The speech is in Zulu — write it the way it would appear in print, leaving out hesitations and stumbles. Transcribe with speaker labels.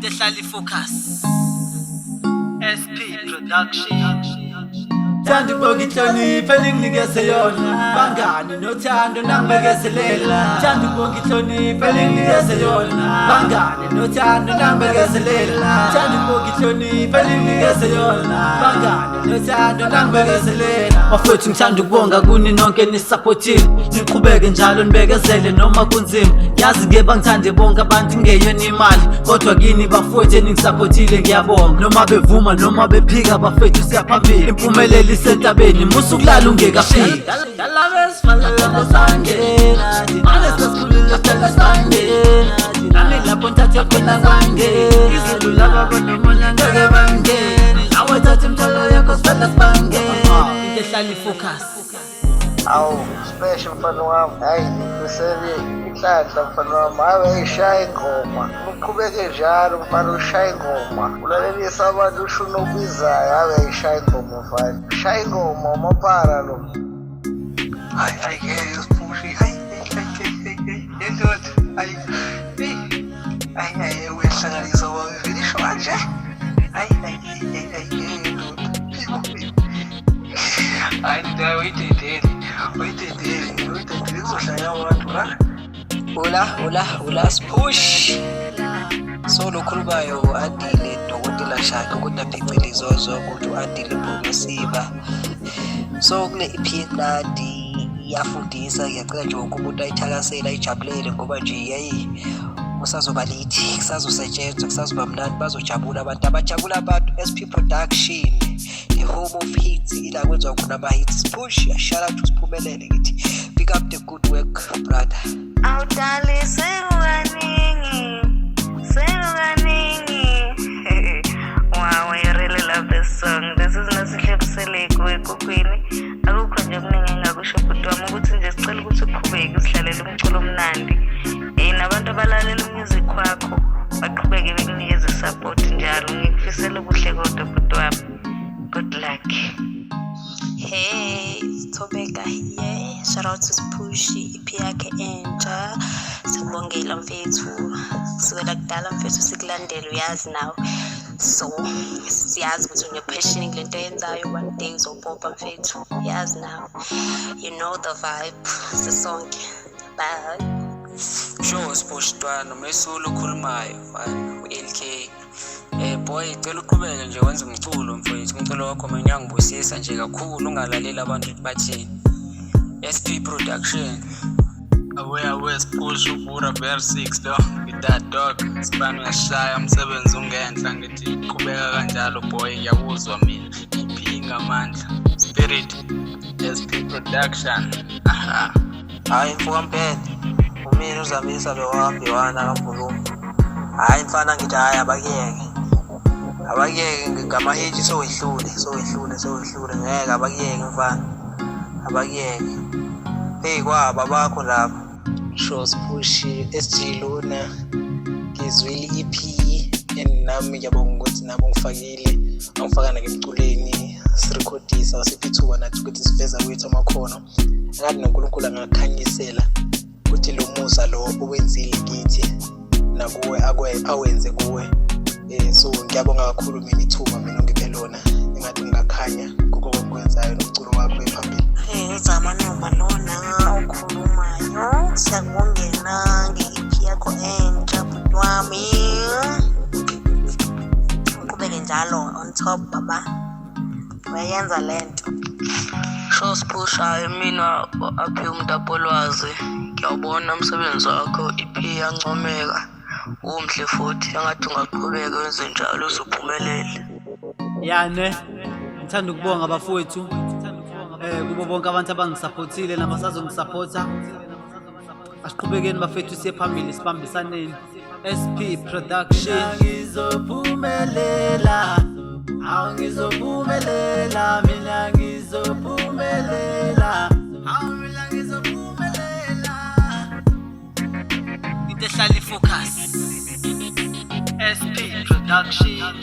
Speaker 1: Into ehlala ifocus. SP Production. Thanda ukubonga inhlonipho eninginikeze yona, bangani, nothando nangibekezelela. Thanda ukubonga inhlonipho eninginikeze yona, bangani, nothando nangibekezelela. Thanda ukubonga inhlonipho eninginikeze yona, bangani, nothando nangibekezelela. Bafowethu, ngithanda ukubonga kuni nonke nisupportile, niqhubeke njalo nibekezele noma kunzima. Yazi-ke bangithande bonke abantu ingeyona imali, kodwa kini bafowethu eningisupportile ngiyabonga. Noma bevuma noma bephika, bafethu, siyaphambili, impumelelo isentabeni, musukulala ungekafiki. Nami lapho ngithathe khona kwangena izulu, laba bonomona ngeke bangene. Nawe thatha imithwalo yakho, sivele sibangene. Into ehlala ifocus.
Speaker 2: Awu, special mfana wami, hayi, ngifisele inhlanhla mfana wami. Hayi, uyayishaya ingoma, uqhubeke njalo mfana, ushaya ingoma, ulalelisa abantu ushuni obizayo. Hayi, uyayishaya ingoma mfana, shaya ingoma, umaphara lo.
Speaker 3: Hayi, hayi, ngeke siphushi. Hayi, hayi, hayi, hayi, yendoda, hayi, hey, hayi, hayi, uyahlanganisa kwami vele isho kanje. Hayi, hayi, hayi, hayi, yendoda, hayi ndoda, uyidedele, uyidedele, uyidedele, kuzohlanya abantu la.
Speaker 4: Hola, hola, hola, Spush. So lo khulumayo u-Andile Dokotela Shaka, kodwa phecelezi waziwa ukuthi u-Andile Bhokosiba. So kule EP emnandi iyafundisa, ngiyacela nje wonke umuntu ayithakasele, ayijabulele ngoba nje yayi kusazoba lithi, kusazosetshenzwa, kusazoba mnandi, bazojabula abantu, abajabula abantu. SP Production, the home of hits, ila kwenziwa khona ama-hits. Push, shout out to Siphumelele, ngithi pick up the good work, brother.
Speaker 5: Awudali, sekukaningi, sekukaningi. Wow, I really love this song. This is Nosihle Mseleku eKukwini. Akukho nje okuningi engingakusho, bhuti wami, ukuthi nje sicela ukuthi uqhubeke usidlalele umculo omnandi. Nabantu abalalela umusic wakho baqhubeke bekunikeze support njalo. Ngikufisela okuhle kodwa, bhuti wami. Good luck.
Speaker 6: Hey, Thobeka here. Shout out to Siphushi, EP yakhe entsha. Sikubongela mfethu. Kusukela kudala mfethu sikulandela, uyazi nawe. So, siyazi ukuthi une-passion kule nto oyenzayo. One day uzopopa mfethu. Yazi nawe. You know the vibe. Sisonke. Bye.
Speaker 7: Sure, Spush Ntwana, uMesulu okhulumayo mfana, u-LK. Boy, cela uqhubeke nje wenze umculo mfowethu, umculo wakho mina uyangibusisa nje kakhulu, ungalaleli abantu ukuthi bathini. SP Production.
Speaker 8: Awe, awe, Spush, ubura VR6 lo, ngida dog, sibani, uyashaya umsebenzi ungenhla, ngithi qhubeka kanjalo boy, ngiyakuzwa mina, EP ngamandla, Spirit, SP Production, aha.
Speaker 4: Hayi mfokampede, umina uzamisa lo wahambiwana kaMbulungu. Hhayi mfana, ngithi hhayi, abakuyeke, abakuyeke ngama-hit, sowehlule, sowehlule, sowehlule, ngeke, abakuyeke mfana, abakuyeke. Hey, kwaba bakho lapho.
Speaker 9: Sure Spush, SG lona, ngizwile i-EP and nami ngiyabonga ukuthi nami ungifakile, angifaka nakemculeni, sirekhodisa, wasipha ithuba nathi ukuthi siveza kwethu amakhono. Engathi noNkulunkulu angakhanyisela ukuthi lo musa lo owenzile kithi nakuwe awenze kuwe. So ngiyabonga kakhulu mina ithuba mina ongiphe lona, engathi ngingakhanya kukho konke okwenzayo nomculo wakho ephambili.
Speaker 6: Hey, uzama noma lona okhulumayo. Siyakubongela nge-EP yakho entsha, bhuti wami. Uqhubeke njalo on top, baba. Uyayenza lento.
Speaker 7: Sure Spush, hayi mina aphi umntapolwazi, ngiyawubona umsebenzi wakho, EP iyancomeka, umhle futhi, engathi ungaqhubeka wenze njalo uzuphumelele.
Speaker 1: Ya ne, ngithanda ukubonga bafowethu, kubo bonke abantu abangisupportile nabasazongisupporta. Asiqhubekeni bafethu, siye phambili, sibambisaneni. SP Production. Ngizophumelela, awu ngizophumelela mina, ngizophumelela, awu mina ngizophumelela. Into ehlala ifocus. SP Production.